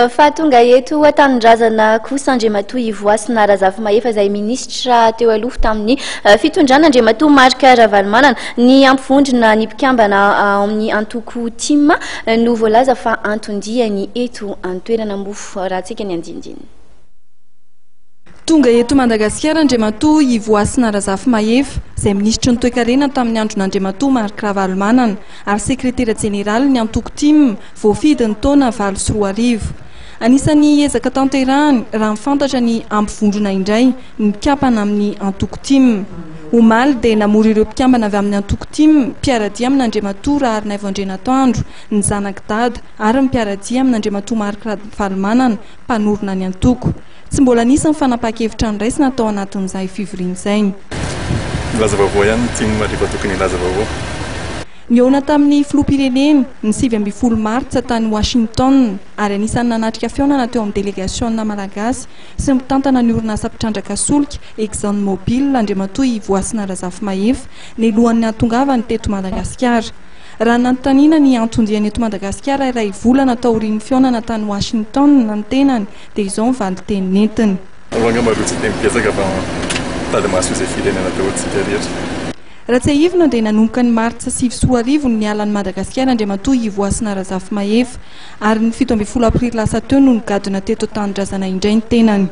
Fa tonga eto an-tanindrazana kosa Andriamatoa Ivohasina Razafimahefa izay minisitra teo aloha tamin'ny fitondrana Andriamatoa Marc Ravalomanana. Ny hampivondrona ny mpikambana ao amin'ny antoko tim no voalaza fa anton-diany eto an-toerana. Moa raha antsika ny andinindininy. Tonga eto Madagasikara Andriamatoa Ivohasina Razafimahefa, izay minisitry ny toekarena tamin'ny andron'Andriamatoa Marc Ravalomanana ary sekretera jeneralin'ny antoko tim voafidy ny taona 2008. Anisan'ny ezaka tanterahany raha ny fantatra ny hampivondrona indray ny mpikambana amin'ny antoko tim. Omaly dia namory ireo mpikambana avy amin'ny antoko tim mpiara-dia amin'Andriamatoa Raharinaivo Andrianatoandro, ny zanak'i Dada ary ny mpiara-dia amin'Andriamatoa Marc Ravalomanana, mpanorina ny antoko. Tsy mbola nisy ny fanapahan-kevitra noraisina tao anatin'izay fivoriana izay. Milaza vaovao ihany ny tim rehefa tokony hilaza vaovao. Nihaona tamin'ny filoham-pirenena, ny 19 martsa tany Washington, ary anisan'ny nanatrika fihaonana teo amin'ny delegasiona malagasy sy ny mpitantana ny orinasa mpitrandraka solika Exxon Mobil, Andriamatoa Ivohasina Razafimahefa, nilohan'ny hahatongavany teto Madagasikara. Raha nanontaniana ny anton-diany eto Madagasikara iray volana taorian'ny fihaonana tany Washington ny tenany dia izao ny valin-teny nentiny. Aleo angamba aloha tsy hiteny betsaka fa mitady mahasoa izay firenena daholo tsika rehetra. Raha tsiahivina dia nanomboka ny martsa 2009 no niala an'i Madagasikara Andriamatoa Ivohasina Razafimahefa ary ny 17 aprily lasa teo no nigadona teto an-tanindrazana indray ny tenany.